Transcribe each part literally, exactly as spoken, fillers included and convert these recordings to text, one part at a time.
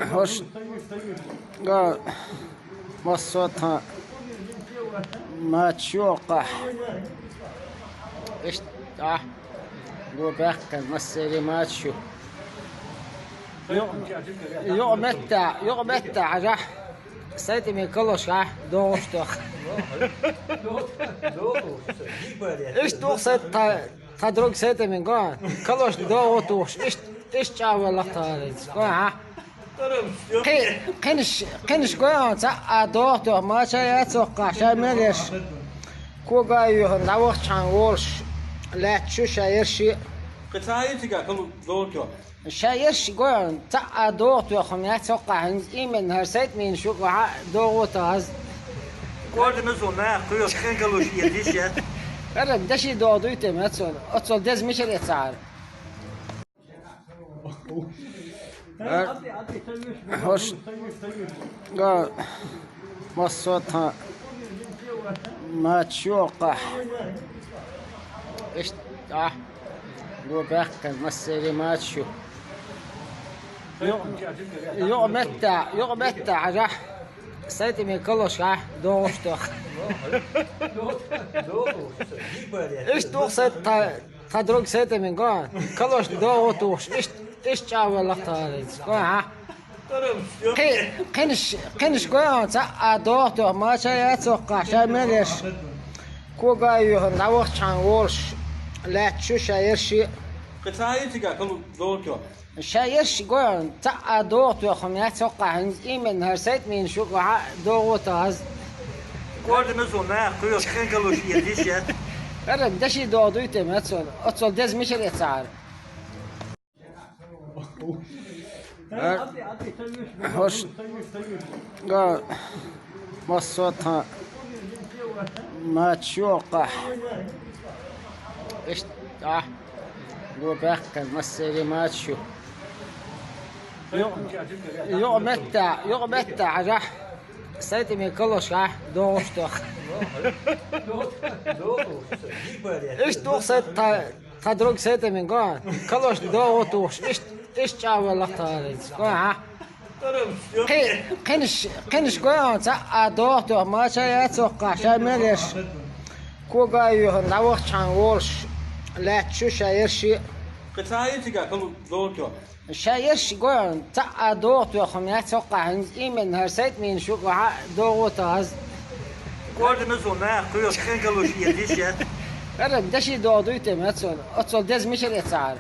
ХӀош, га, массо а тхан матч ю оаха. Иштта, а, го баьккхина массерий матч ю. Юкъ-, юкъаметтахь, юкъаметтахь хьажахь, сайтамийн калошка догӀуш тоха. Иштта ду-кх сайт тхан, тхан друг сайтамийн го, калошка догӀу тухуш, иштта, иштта чӀагӀвелла тхан. Го, хьа? Кхи-, кхинаш, кхинаш гой хьуна цхьаъ а догӀу тоха, маша яц оаха, ша мел еш. Кога а юьхна, дӀавахча хьан волуш лаьтташ ю ша ерш а. Кхин цхьа а ю цигахь, кхин догӀу тоха. Ша ерш а гой хьуна, цхьаъ а догӀу тоха хьуна яц оаха, хӀинца именно хӀара сайтамийнаш ю-кх, хьа догӀу а тоха ас. Кхоьрдина цо наха кхоьхуш, кхин галуш эца йиш яц. ХӀара деши догӀу дуй те, оццул, оццул деза мичара эцахьара. ХӀош, га, массо а тхан матч ю оаха. Иштта, а, го баьккхина массерий матч ю. Юкъ-, юкъаметтахь, юкъаметтахь хьажахь, сайтамийн калошка догӀуш тоха. Иштта ду-кх сайт тхан, тхан друг сайтамийн го, калошка догӀу тухуш, иштта, иштта чӀагӀвелла тхан. Го, хьа? Кхи-, кхинаш, кхинаш гой хьуна цхьаъ а догӀу тоха, маша яц оаха, ша мел еш. Кога а юьхна, дӀавахча хьан волуш лаьтташ ю ша ерш а. Кхин цхьа а ю цигахь, кхин догӀу тоха. Ша ерш а гой хьуна, цхьаъ а догӀу тоха хьуна яц оаха, хӀинца именно хӀара сайтамийнаш ю-кх, хьа догӀу а тоха ас. Кхоьрдина цо наха кхоьхуш, кхин галуш эца йиш яц. ХӀара деши догӀу дуй те, оццул, оццул деза мичара эцахьара. ХӀош, га, массо а тхан матч ю оаха. Иштта, а, го баьккхина массерий матч ю. Юкъ-, юкъаметтахь, юкъаметтахь хьажахь, сайтамийн калошка догӀуш тоха. Иштта ду-кх сайт тхан, тхан друг сайтамийн го, калошка догӀу тухуш, иштта, иштта чӀагӀвелла тхан. Го, хьа? Кхи-, кхинаш, кхинаш гой хьуна цхьаъ а догӀу тоха, маша яц оаха, ша мел еш. Кога а юьхна, дӀавахча хьан волуш лаьтташ ю ша ерш а. Кхин цхьа а ю цигахь, кхин догӀу тоха. Ша ерш а гой хьуна, цхьаъ а догӀу тоха хьуна яц оаха, хӀинца именно хӀара сайтамийнаш ю-кх, хьа догӀу а тоха ас. Кхоьрдина цо наха кхоьхуш, кхин галуш эца йиш яц. ХӀара деши догӀу дуй те, оццул, оццул деза мичара эцахьара.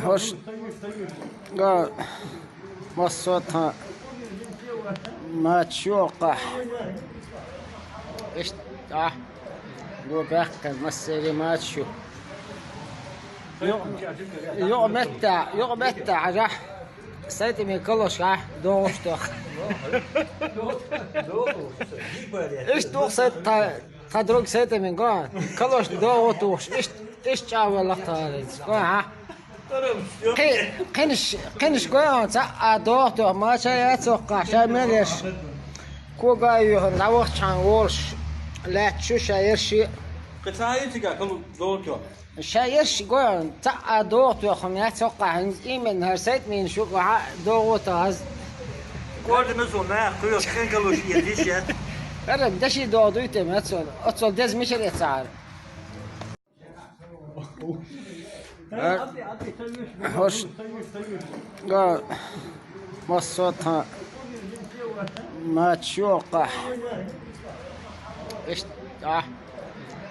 ХӀош, га, массо а тхан матч ю оаха. Иштта, а, го баьккхина массерий матч ю. Юкъ-, юкъаметтахь, юкъаметтахь хьажахь, сайтамийн калошка догӀуш тоха. Иштта ду-кх сайт тхан, тхан друг сайтамийн го, калошка догӀу тухуш, иштта, иштта чӀагӀвелла тхан. Го, хьа? Кхи-, кхинаш, кхинаш гой хьуна цхьаъ а догӀу тоха, маша яц оаха, ша мел еш. Кога а юьхна, дӀавахча хьан волуш лаьтташ ю ша ерш а. Кхин цхьа а ю цигахь, кхин догӀу тоха. Ша ерш а гой хьуна, цхьаъ а догӀу тоха хьуна яц оаха, хӀинца именно хӀара сайтамийнаш ю-кх, хьа догӀу а тоха ас. Кхоьрдина цо наха кхоьхуш, кхин галуш эца йиш яц. ХӀара деши догӀу дуй те, оццул, оццул деза мичара эцахьара. ХӀош, га, массо а тхан матч ю оаха. Иштта, а,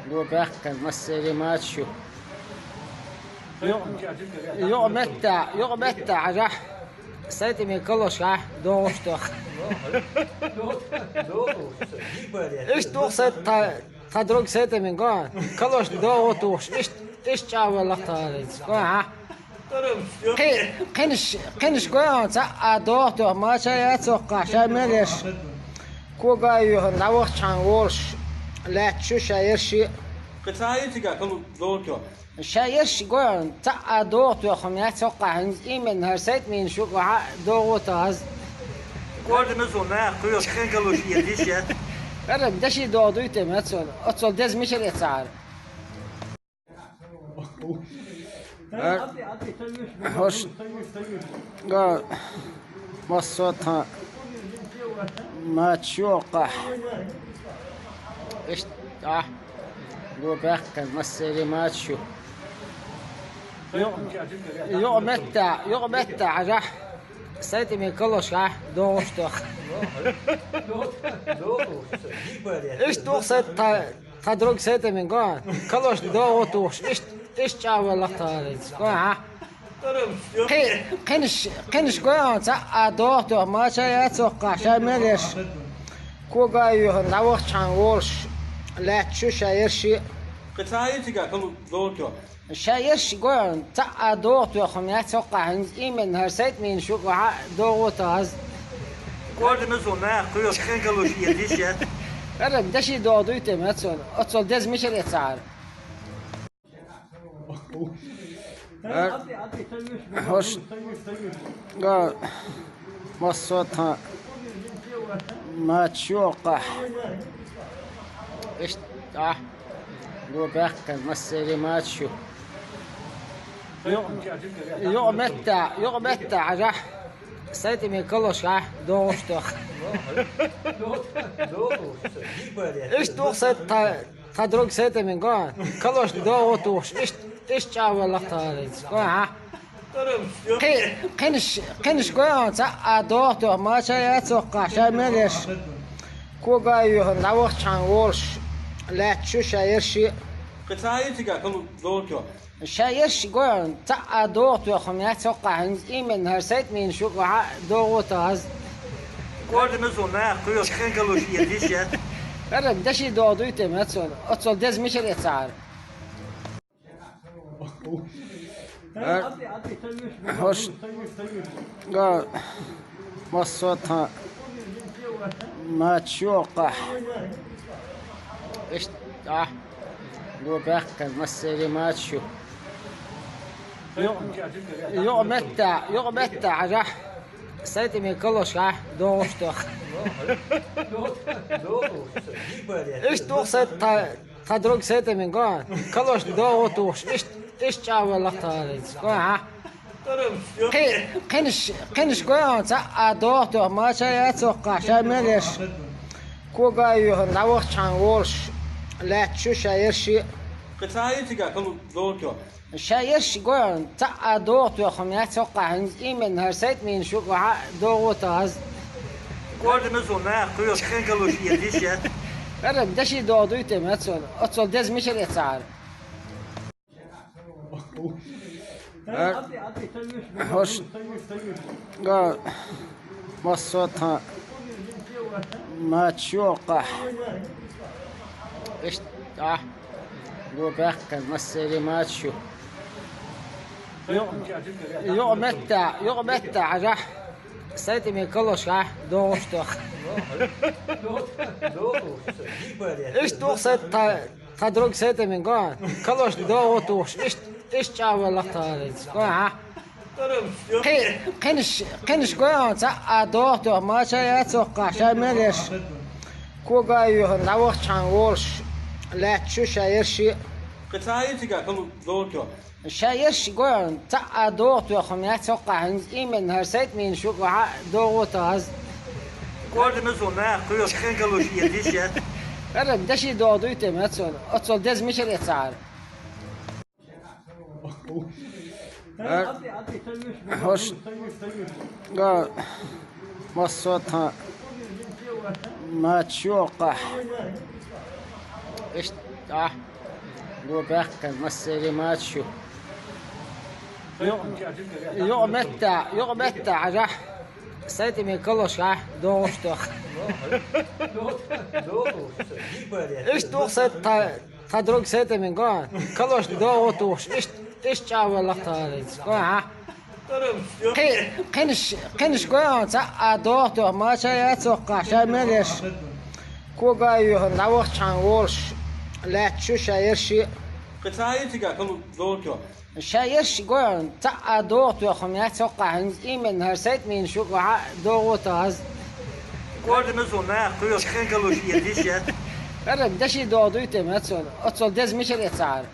го баьккхина массерий матч ю. Юкъ-, юкъаметтахь, юкъаметтахь хьажахь, сайтамийн калошка догӀуш тоха. Иштта ду-кх сайт тхан, тхан друг сайтамийн го, калошка догӀу тухуш, иштта, иштта чӀагӀвелла тхан. Го, хьа? Кхи-, кхинаш, кхинаш гой хьуна цхьаъ а догӀу тоха, маша яц оаха, ша мел еш. Кога а юьхна, дӀавахча хьан волуш лаьтташ ю ша ерш а. Кхин цхьа а ю цигахь, кхин догӀу тоха. Ша ерш а гой хьуна, цхьаъ а догӀу тоха хьуна яц оаха, хӀинца именно хӀара сайтамийнаш ю-кх, хьа догӀу а тоха ас. Кхоьрдина цо наха кхоьхуш, кхин галуш эца йиш яц. ХӀара деши догӀу дуй те, оццул, оццул деза мичара эцахьара. Ар хӀуш га массо а тхан матч ю оаккхахь. Иштта гу баьккхина массерий матч ю. Юкъ-, юкъаметтахь, юкъаметтахь хьажахь, сайтамийн калошкахь догӀуш тоха. Иштта ду-кх сайт тхан, тхан друг сайтамийн го, калошна догӀу тухуш, иштта, иштта чӀагӀвелла тхарийца. Го хьа? Кхи-, кхинаш, кхинаш го хьуна цхьаъ а догӀу тоха, матч а яц оаккхахь, ша мел еш. Кога а юьхина, дӀавахча хьуна волуш, лаьтташ ю ша ерш а. Кхин цхьа а ю цигахь калу догӀу тоха? Ша ерш а го хьуна, цхьаъ а догӀу тоьхна яц хӀоккхахь, хӀинца иймина хӀара сайтамийнаш ю-кх, охьа а догӀу а тоха ас. Кхордина суна наха кхоьхуш, кхин калуш эца йиш яц. ХӀара деши догӀу дуй те, ма оццул, оццул деза мичара эцахьара. ХӀуш га массо а тхан матч ю оаккхахь. Иштта гу баьккхина массерий матч ю. Юкъ-, юкъаметтахь, юкъаметтахь хьажахь, сайтамийн калошкахь догӀуш тоха. Иштта ду-кх сайт тхан, тхан друг сайтамийн го, калошна догӀу тухуш, иштта, иштта чӀагӀвелла тхарийца. Го хьа? Кхи-, кхинаш, кхинаш го хьуна цхьаъ а догӀу тоха, матч а яц оаккхахь, ша мел еш. Кога а юьхина, дӀавахча хьуна волуш, лаьтташ ю ша ерш а. Кхин цхьа а ю цигахь калу догӀу тоха? Ша ерш а го хьуна, цхьаъ а догӀу тоьхна яц хӀоккхахь, хӀинца иймина хӀара сайтамийнаш ю-кх, охьа а догӀу а тоха ас. Кхордина суна наха кхоьхуш, кхин калуш эца йиш яц. ХӀара деши догӀу дуй те, ма оццул, оццул деза мичара эцахьара. ХӀуш га массо а тхан матч ю оаккхахь. Иштта гу баьккхина массерий матч ю. Юкъ-, юкъаметтахь, юкъаметтахь хьажахь, сайтамийн калошкахь догӀуш тоха. Иштта ду-кх сайт тхан, тхан друг сайтамийн го, калошна догӀу тухуш, иштта, иштта чӀагӀвелла тхарийца. Го хьа? Кхи-, кхинаш, кхинаш го хьуна цхьаъ а догӀу тоха, матч а яц оаккхахь, ша мел еш. Кога а юьхина, дӀавахча хьуна волуш, лаьтташ ю ша ерш а. Кхин цхьа а ю цигахь калу догӀу тоха? Ша ерш а го хьуна, цхьаъ а догӀу тоьхна яц хӀоккхахь, хӀинца иймина хӀара сайтамийнаш ю-кх, охьа а догӀу а тоха ас. Кхордина суна наха кхоьхуш, кхин калуш эца йиш яц. ХӀара деши догӀу дуй те, ма оццул, оццул деза мичара эцахьара. ХӀуш га массо а тхан матч ю оаккхахь. Иштта гу баьккхина массерий матч ю. Юкъ-, юкъаметтахь, юкъаметтахь хьажахь, сайтамийн калошкахь догӀуш тоха. Иштта ду-кх сайт тхан, тхан друг сайтамийн го, калошна догӀу тухуш, иштта, иштта чӀагӀвелла тхарийца. Го хьа? Кхи-, кхинаш, кхинаш го хьуна цхьаъ а догӀу тоха, матч а яц оаккхахь, ша мел еш. Кога а юьхина, дӀавахча хьуна волуш, лаьтташ ю ша ерш а. Кхин цхьа а ю цигахь калу догӀу тоха? Ша ерш а го хьуна, цхьаъ а догӀу тоьхна яц хӀоккхахь, хӀинца иймина хӀара сайтамийнаш ю-кх, охьа а догӀу а тоха ас. Кхордина суна наха кхоьхуш, кхин калуш эца йиш яц. ХӀара деши догӀу дуй те, ма оццул, оццул деза мичара эцахьара. ХӀуш, хӀуш га массо а тхан матч ю оаккхахь. Иштта гу баьккхина массерий матч ю. Юкъ-, юкъаметтахь, юкъаметтахь хьажахь, сайтамийн калошкахь догӀуш тоха. Иштта ду-кх сайт тхан, тхан друг сайтамийн го, калошна догӀу а тухуш, иштта, иштта чӀагӀвелла тхарийца. Го хьа? Кхи-, кхинаш, кхинаш го хьуна цхьаъ а догӀу тоха, матч а яц оаккхахь, ша мел еш. Кога а юьхина, дӀавахча хьуна волуш, лаьтташ ю ша ерш а. Кхин цхьа а ю цигахь калу догӀу тоха? Ша ерш а го хьуна, цхьаъ а догӀу тоьхна яц хӀоккхахь, хӀинца иймина хӀара сайтамийнаш ю-кх, охьа а догӀу а тоха ас. Кхордина суна наха кхоьхуш, кхин калуш эца йиш яц. ХӀара деши догӀу дуй те, ма оццул, оццул деза мичара эцахьара.